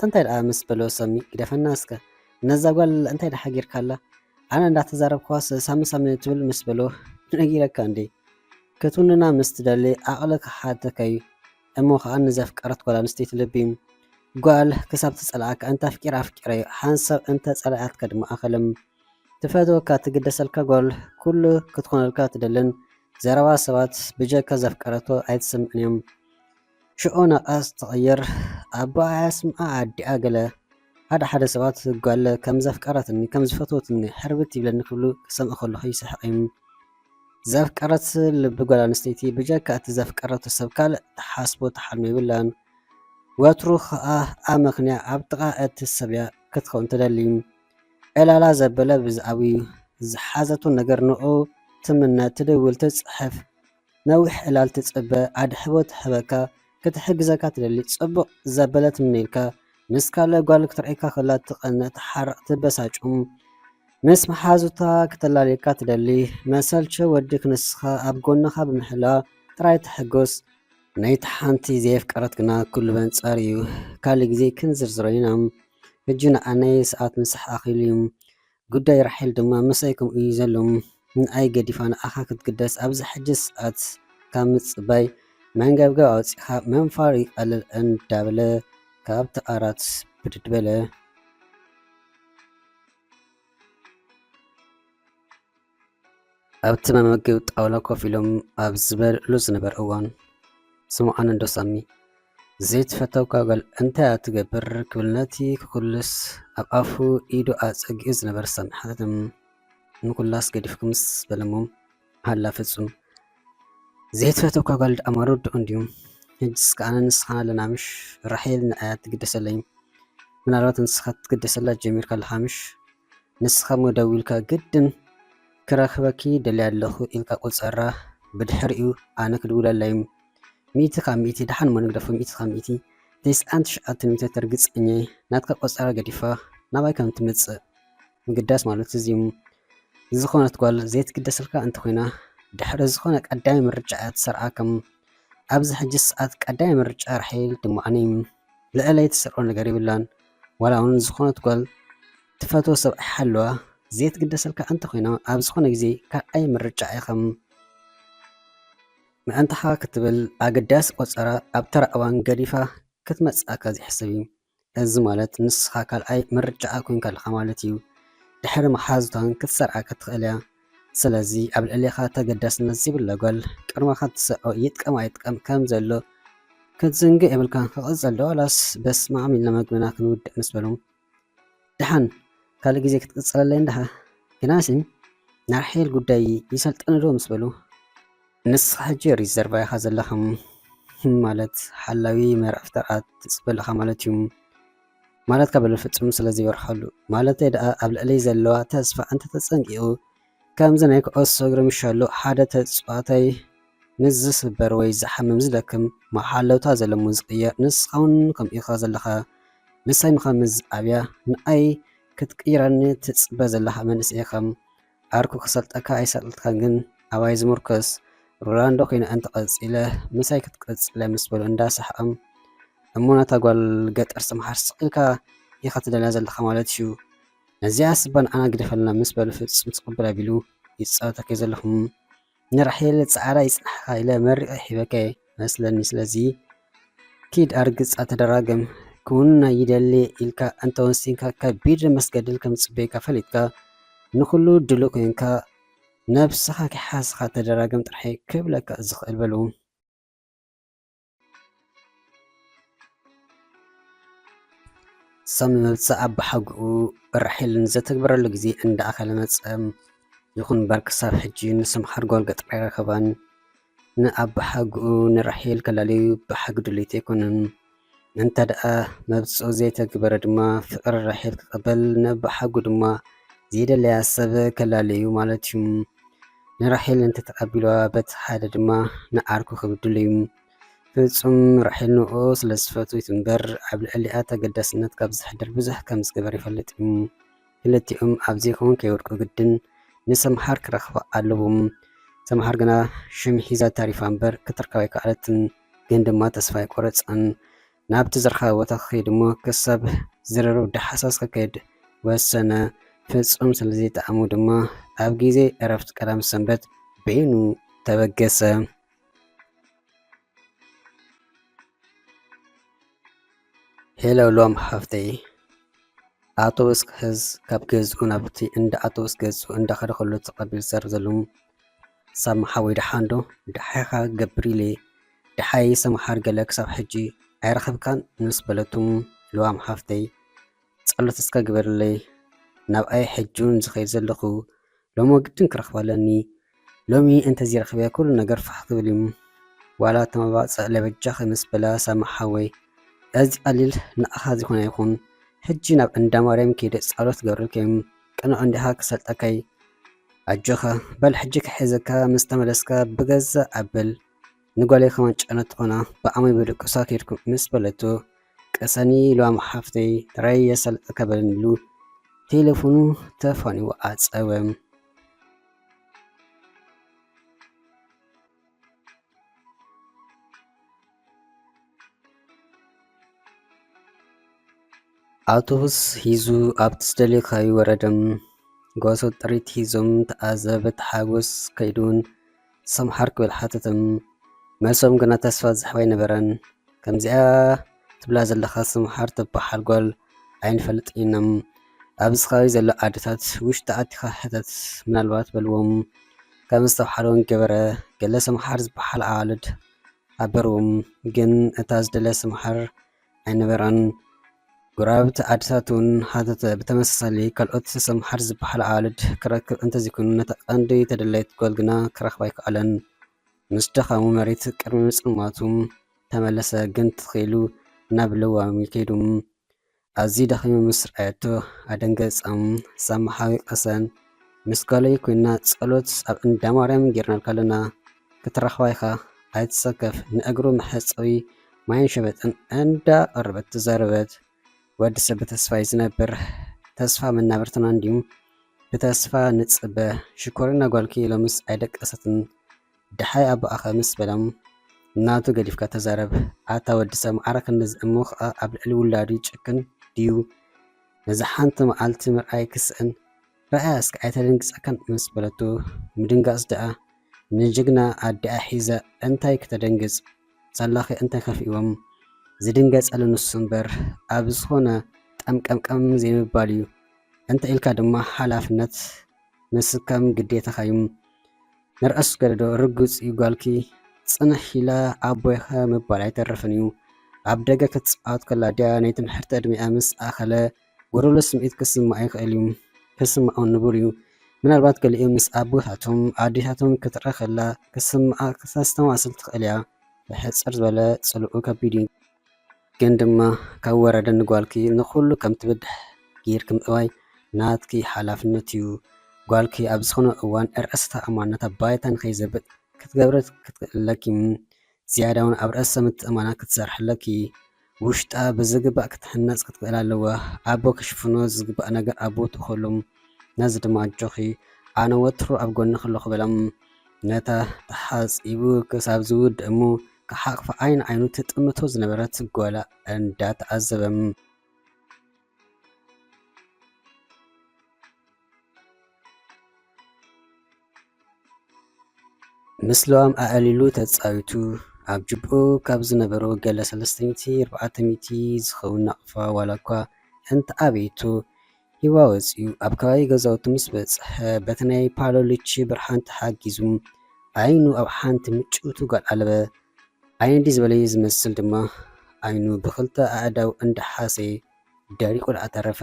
እንታይ ደኣ ምስ በሎ፣ ሳሚ፣ ግደፈና እስከ፣ ነዛ ጓል እንታይ ደኣ ሓጊርካላ? ኣነ እንዳተዛረብኩዋስ ሳሚ ሳሚ ትብል ምስ በሎ፣ ነጊረካ እንዴ? ክትውንና ምስ ትደሊ ዓቕሊ ክሓተካ እዩ። እሞ ኸኣ ንዘፍቀረት ጓል ኣንስተይቲ ልቢ። ጓል ክሳብ ትጸልኣካ እንተ ኣፍቂራ ኣፍቂራ እዩ፣ ሓንሳብ እንተ ጸልኣትካ ድማ ኣኸለም። ትፈትወካ ትግደሰልካ ጓል ኩሉ ክትኮነልካ ትደልን ዘረባ ሰባት ብጀካ ዘፍቀረቶ ኣይትሰምዕን እዮም። ሽዑ ናቃስ ትቕይር። ኣቦኣ ኣስምዓ ኣዲኣ ገለ ሓደ ሓደ ሰባት ጓል ከም ዘፍቀረትኒ ከም ዝፈትወትኒ ሕርብት ይብለኒ ክብሉ ክሰምዕ ከለኹ ይስሕቕ እዩ። ዘፍቀረት ልቢ ጓል ኣንስተይቲ ብጀካ እቲ ዘፍቀረቶ ሰብ ካልእ ትሓስቦ ትሓልሞ የብላን። ወትሩ ኸኣ ኣመኽንያ ኣብ ጥቓ እቲ ሰብ እያ ክትኸውን ትደሊ። ዕላላ ዘበለ ብዛዕባኡ ዝሓዘቶ ነገር ንኡ ትምነ፣ ትድውል፣ ትጽሕፍ። ነዊሕ ዕላል ትጽበ፣ ኣድሕቦ ትህበካ፣ ክትሕግዘካ ትደሊ፣ ጽቡቕ ዘበለ ትምነየልካ፣ ምስ ካልእ ጓል ክትርእየካ ከላ ትቐንእ፣ ትሓርቕ፣ ትበሳጩ። ምስ መሓዙታ ክተላልየካ ትደሊ፣ መሰልቸ ወዲ ክንስኻ ኣብ ጎንኻ ብምሕላ ጥራይ ትሕጎስ። ናይቲ ሓንቲ ዘየፍቀረት ግና ኩሉ በንጻር እዩ። ካልእ ግዜ ክንዝርዝሮ ኢና። ሕጂ ንኣነይ ሰዓት ምሳሕ ኣኺሉ እዩ። ጉዳይ ራሄል ድማ ምሳይ ከምኡ እዩ ዘሎ። ንኣይ ገዲፋ ንኣኻ ክትግደስ ኣብዚ ሕጂ ሰዓት ካብ ምጽባይ መንገብገብ ኣውጺኻ ምንፋር ይቐልል እንዳበለ ካብቲ ዓራት ብድድ በለ። ኣብቲ መመገቢ ጣውላ ኮፍ ኢሎም ኣብ ዝበልዕሉ ዝነበሩ እዋን፣ ስምዓኒ እንዶ ሳሚ፣ ዘይትፈተውካ ጓል እንታይ እያ ትገብር? ክብል ነቲ ክኹልስ ኣብ ኣፉ ኢዱ ኣጸጊዑ ዝነበረ ሳሚ ሓተተ። ንኹላስ ገዲፍኩምስ በለሞ። ሃላ ፍጹም ዘይትፈተውካ ጓል ደኣ መረድኡ እንድዩ። ሕጅስ ከኣ ንስኻን ኣለና ምሽ? ራሄል ንኣያ ትግደሰለይ። ምናልባት ንስኻ ትግደሰላ ጀሚርካ ኣለኻ ምሽ? ንስኻ እሞ ደዊልካ ግድን ክረኽበኪ ደልየ ኣለኹ ኢልካ ቁጸራ፣ ብድሕሪኡ ኣነ ክድውለላ እዩ። ሚእቲ ካብ ሚእቲ፣ ደሓን እሞ ንግደፎ፣ ሚእቲ ካብ ሚእቲ፣ ተስዓን ትሽዓተን ሚእቲ ርግጸኛ እየ። ናትካ ቆጸራ ገዲፋ ናባይ ከም ትመጽእ ምግዳስ ማለት እዚ እዩ። ዝኾነት ጓል ዘይትግደሰልካ እንተኾይና፣ ድሕሪ ዝኾነ ቀዳማይ ምርጫ እያ ትሰርዓካ። ኣብዚ ሕጂ ሰዓት ቀዳማይ ምርጫ ራሄል ድማኒ እዩ። ልዕለይ ትሰርዖ ነገር የብላን። ዋላ እውን ዝኾነት ጓል ትፈትዎ ሰብ ኣይሃልዋ፣ ዘይትግደሰልካ እንተኾይና፣ ኣብ ዝኾነ ግዜ ካልኣይ ምርጫ ኢኻ። ምእንታኻ ክትብል ኣገዳሲ ቆጸራ ኣብ ተራ እዋን ገዲፋ ክትመጽኣካ ዘይሕሰብ እዩ። እዚ ማለት ንስኻ ካልኣይ ምርጫኣ ኮይንካ ኣለኻ ማለት እዩ። ድሕሪ መሓዙታን ክትሰርዓካ ትኽእል እያ። ስለዚ ኣብ ልዕሌኻ ተገዳስነት ዘይብላ ጓል ቅድመኻ ትስዕቦ ይጥቀም ኣይጥቀም ከም ዘሎ ክትዝንግዕ የብልካን። ክቕጽል ዶ ዋላስ በስማዕም ኢልና መግብና ክንውድእ ምስ በሉ፣ ደሓን ካልእ ግዜ ክትቅጽለለይ እንድኻ። ግናሲ ናይ ራሄል ጉዳይ ይሰልጠኒ ዶ ምስ በሉ፣ ንስኻ ሕጂ ሪዘርቫ ኢኻ ዘለኻ፣ ማለት ሓላዊ መርዕፍቲ ርኣ ትጽበ ኣለኻ ማለት እዩ። ማለትካ በሎ ፍጹም ስለ ዘይበርኸሉ፣ ማለተይ ደኣ ኣብ ልዕለይ ዘለዋ ተስፋ እንተተጸንቂቑ፣ ከምዚ ናይ ኩዕሶ እግሪ ምሻሎ ሓደ ተጻዋታይ ምስ ዝስበር ወይ ዝሓምም ዝደክም፣ መሓለውታ ዘለሙ ዝቕየር፣ ንስኻ እውን ከምኡ ኢኻ ዘለኻ። ምሳይ ምዃን ምስ ዝኣብያ፣ ንኣይ ክትቅይረኒ ትጽበ ዘለኻ መንእሰይ ኢኻ። ዓርኩ ክሰልጠካ ኣይሰልጥካን ግን ኣባይ ዝምርኮስ ሮላንዶ ኮይነ እንተቐጺለ ምሳይ ክትቅጽለ ምስ በሉ እንዳሰሓቐም፣ እሞ ነታ ጓል ገጠር ሰምሓር ስቕ ኢልካ ኢኻ ትደልያ ዘለኻ ማለት እዩ። ነዚኣ ስባ ንዓና ግደፈልና ምስ በሉ ፍጹም ትቕብል ኣቢሉ ይጻወተካ ዘለኹም። ንራሄል ጻዕዳ ይጽናሕካ ኢለ መሪቐ ሂበካ መስለኒ። ስለዚ ኪድ ኣርግጻ ተደራገም። ክውንና ይደሊ ኢልካ እንተ ወሲንካ ከቢድ መስገድል ከም ዝጽበየካ ፈሊጥካ ንኹሉ ድሉው ኮይንካ ነብስኻ ኪሓስኻ ተደራገም ጥራሕ ክብለካ ዝኽእል በሉ። ሳሚ መብጽዓ ኣባሓጎኡ ራሄል ንዘተግብረሉ ግዜ እንዳኣኸለ መጸ። ይኹን እምበር ክሳብ ሕጂ ንሰምሓር ጓል ገጠር ኣይረኸባን። ንኣባሓጎኡ ንራሄል ከላለዩ ብሓቂ ድሌቱ ኣይኮነን። እንተ ደኣ መብጽኡ ዘይተግበረ ድማ ፍቕሪ ራሄል ክቕበል፣ ንኣባሓጎኡ ድማ ዘይደለያ ሰብ ከላለዩ ማለት እዩ። ንራሄል እንተተቐቢልዋ በቲ ሓደ ድማ ንዓርኩ ክብድሉ እዩ። ፍጹም ራሄል ንኡ ስለ ዝፈትዊት እምበር ኣብ ልዕሊኣ ተገዳስነት ካብ ዘሕድር ብዙሕ ከም ዝገበር ይፈልጥ እዩ። ክልቲኦም ኣብ ዘይከውን ከይወድቁ ግድን ንሰምሓር ክረኽባ ኣለዎም። ሰምሓር ግና ሽም ሒዛ ተሪፋ እምበር ክትርከብ ኣይከኣለትን። ግን ድማ ተስፋ ኣይቆረጸን። ናብቲ ዝረኸበ ቦታ ክኸይድ እሞ ክሳብ ዝርርብ ዳሕሳስ ክከይድ ወሰነ። ፍጹም ስለ ዘይጠዓሞ ድማ ኣብ ግዜ ዕረፍቲ ቀዳም ሰንበት በይኑ ተበገሰ። ሄሎ ሉዋም ሓፍተይ፣ ኣውቶቡስ ክሕዝ ካብ ገዝኡ ናብቲ እንዳ ኣውቶቡስ ገዝኡ እንዳኸደ ከሎ ተቐቢሉ ዝዛረብ ዘሎ ሳሚ ሓወይ፣ ደሓን ዶ? ደሓይኻ ገብር ኢለ፣ ደሓይ ሰምሓር ገለ ክሳብ ሕጂ ኣይረኸብካን ምስ በለቱ፣ ሉዋም ሓፍተይ ጸሎት እስከ ግበርለይ፣ ናብኣይ ሕጂ እውን ዝኸይድ ዘለኹ ሎሚ ግድን ክረኽባ ኣለኒ። ሎሚ እንተዘይረኺበያ ኩሉ ነገር ፋሕ ክብል እዩ። ዋላ ተመባጽዕ ለበጃኺ ምስ በላ ሳሚ ሓወይ፣ እዚ ቀሊል ንኣኻ ዝኾነ ይኹን። ሕጂ ናብ እንዳ ማርያም ከይደ ጸሎት ክገብረልካ እየ። ቅኑዕ እንዲኻ ክሰልጠካይ። ኣጆኻ በል ሕጂ ክሕዘካ ምስ ተመለስካ ብገዛ ኣበል ንጓለይ ከማን ጨነት ትኾና ብኣመይ ብድቅሳ ከይድኩም ምስ በለቶ ቅሰኒ ሉዋም ሓፍተይ ጥራይ የሰልጠካ በለኒ ኢሉ ቴሌፎኑ ተፋኒዎ ዓጸወ። ኣውቶቡስ ሒዙ ኣብቲ ዝደለዩካዮ ወረደ። ጎሶ ጥሪት ሒዞም ተዓዘብቲ ሓጎስ ከይዱን ሰምሓር ክብል ሓተቶም። መልሶም ግና ተስፋ ዝህብ ኣይነበረን። ከምዚኣ ትብላ ዘለኻ ስምሓር ትበሃል ጓል ኣይንፈልጥን ኢና። ኣብዚ ከባቢ ዘሎ ኣደታት ውሽጢ ኣቲኻ ሕተት ምናልባት በልዎም። ከም ዝተብሃለ እውን ገበረ። ገለ ስምሓር ዝበሃል ኣዋልድ ኣበርዎም፣ ግን እታ ዝደለ ስምሓር ኣይነበራን። ጎረባብቲ ኣደታት እውን ሓተተ። ብተመሳሳሊ ካልኦት ስምሓር ዝበሃል ኣዋልድ ክረክብ እንተዘይኮይኑ ነታ ቀንዲ ተደላይት ጓል ግና ክረኽባ ኣይከኣለን። ምስ ድኻሙ መሬት ቅድሚ ምጽልማቱ ተመለሰ፣ ግን ትኽ ኢሉ ናብ ለዋሚ ከይዱ ኣዝዩ ደኺሙ ምስ ረኣየቶ ኣደንገጸ። ሳሚ ሓወይ ቅሰን፣ ምስ ጓለይ ኮይና ጸሎት ኣብ እንዳ ማርያም ጌርናልካ ኣለና፣ ክትረኽባ ኢኻ፣ ኣይትሰከፍ። ንእግሩ መሕጸቢ ማይን ሸበጥን እንዳ ቀረበት ተዛረበት። ወዲ ሰብ ብተስፋ እዩ ዝነብር፣ ተስፋ መናብርትና እንድዩ፣ ብተስፋ ንጽበ። ሽኮሪና ጓልኪ ሎምስ ኣይደቀሰትን። ደሓይ ኣቦኣኸ ምስ በሎም፣ ናቱ ገዲፍካ ተዛረብ፣ ኣታ ወዲ ሰብ ማዕረ ክንድዚ እሞ ኸኣ ኣብ ልዕሊ ውላዱ ይጭክን ድዩ? ነዛ ሓንቲ መዓልቲ ምርኣይ ክስእን፣ ረኣያ እስከ ኣይተደንግጸካን ምስ በለቶ፣ ምድንጋጽ ደኣ ንጅግና ኣዲኣ ሒዛ እንታይ ክተደንግጽ? ሳላኸ እንታይ ከፊእዎም? ዝድንገጸሉ ንሱ እምበር ኣብ ዝኾነ ጠምቀምቀም ዘይምባል እዩ። እንተ ኢልካ ድማ ሓላፍነት ምስካም ግዴታኻ እዩ። ንርኣስ ገለ ዶ ርጉጽ እዩ ጓልኪ፣ ጽንሕ ኢላ ኣቦይኸ ምባል ኣይተርፍን እዩ። ኣብ ደገ ክትጻወት ከላ ድያ ናይ ትምሕርቲ ዕድሚኣ ምስ ኣኸለ ጎደሎ ስምዒት ክስምዓ ይኽእል እዩ። ክስምዖ ንቡር እዩ። ምናልባት ገሊኦም ምስ ኣቦታቶም ኣዴታቶም ክትርኢ ከላ ክስምዓ ክተስተማስል ትኽእል እያ። ብሕጽር ዝበለ ጽልኡ ከቢድ እዩ። ግን ድማ ካብ ወረደ ንጓልኪ ንኹሉ ከም ትብድሕ ጌርኪ ምእዋይ ናትኪ ሓላፍነት እዩ። ጓልኪ ኣብ ዝኾነ እዋን ርእሰ ተኣማንነታ ባይታ ንኸይዘብጥ ክትገብሪ ክትክእል ኣለኪ። ዝያዳ እውን ኣብ ርእሰ ምትእማና ክትሰርሒ ኣለኪ። ውሽጣ ብዝግባእ ክትሕነጽ ክትክእል ኣለዋ። ኣቦ ክሽፍኖ ዝግባእ ነገር ኣቦ ትኸሎም። ነዚ ድማ ኣጆኺ፣ ኣነ ወትሩ ኣብ ጎንኺ ኣለኹ በሎም። ነታ ተሓጺቡ ክሳብ ዝውድእ እሞ ክሓቕፋ ዓይኒ ዓይኑ ትጥምቶ ዝነበረት ጓላ እንዳተዓዘበ። ምስ ለዋም ኣዕሊሉ ተጻዊቱ፣ ኣብ ጅብኡ ካብ ዝነበሩ ገለ ሰለስተ ሚእቲ ኣርባዕተ ሚእቲ ዝኸውን ናቕፋ ዋላ እኳ እንተኣበየቶ፣ ሂዋ ወጺኡ ኣብ ከባቢ ገዛውቱ ምስ በጽሐ፣ በቲ ናይ ፓሎሊቺ ብርሃን ተሓጊዙ፣ ዓይኑ ኣብ ሓንቲ ምጭውቲ ጓል ኣለበ። ዓይኒ ድዩ ዝበለዩ ዝመስል ድማ፣ ዓይኑ ብኽልተ ኣእዳው እንዳሓሰየ ደሪቑ ደኣ ተረፈ።